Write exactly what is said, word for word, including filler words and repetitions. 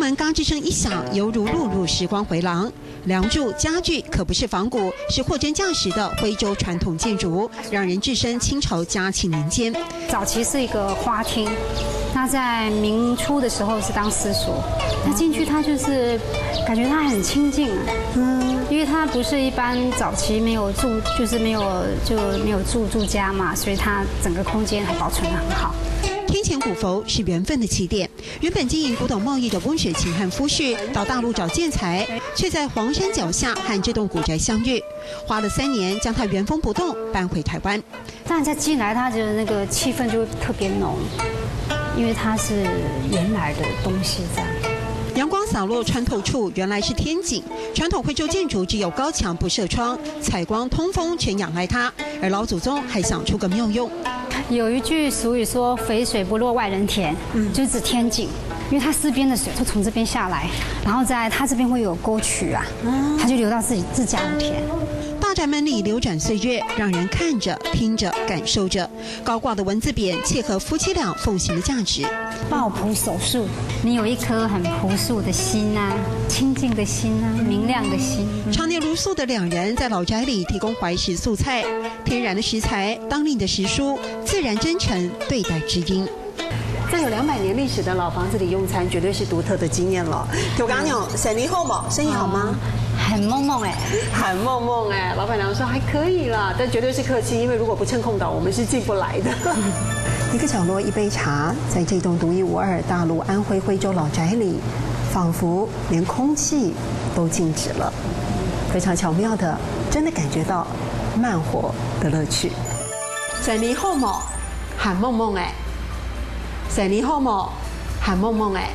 门嘎吱声一响，犹如辘轳时光回廊。梁柱、家具可不是仿古，是货真价实的徽州传统建筑，让人置身清朝嘉庆年间。早期是一个花厅，那在明初的时候是当私塾，那进去它就是感觉它很清静，嗯，因为它不是一般早期没有住，就是没有就没有住住家嘛，所以它整个空间还保存得很好。天前古佛是缘分的起点，原本经营古董贸易的温水琴和夫婿到大陆找建材，却在黄山脚下和这栋古宅相遇，花了三年将它原封不动搬回台湾。但是进来，它的那个气氛就会特别浓，因为它是原来的东西这样。阳光洒落穿透处，原来是天井。传统徽州建筑只有高墙不设窗，采光通风全仰赖它。而老祖宗还想出个妙用，有一句俗语说“肥水不落外人田”，嗯，就指天井，因为它四边的水就从这边下来，然后在它这边会有沟渠啊，它就流到自己自家的田。大宅门里流转岁月，让人看着、听着、感受着。高挂的文字匾切合夫妻俩奉行的价值。抱朴守树，你有一颗很朴素的心啊，清净的心啊，明亮的心。常年如素的两人在老宅里提供怀石素材，天然的石材、当令的石书，自然真诚对待知音。在有两百年历史的老房子里用餐，绝对是独特的经验了。我刚刚讲生意好吗？生意好吗？很懵懵哎，很懵懵哎，老板娘说还可以啦，但绝对是客气，因为如果不趁空档，我们是进不来的。一个角落，一杯茶，在这栋独一无二大陆安徽徽州老宅里，仿佛连空气都静止了。非常巧妙的，真的感觉到慢活的乐趣。生意好吗？很懵懵哎，生意好吗？很懵懵哎。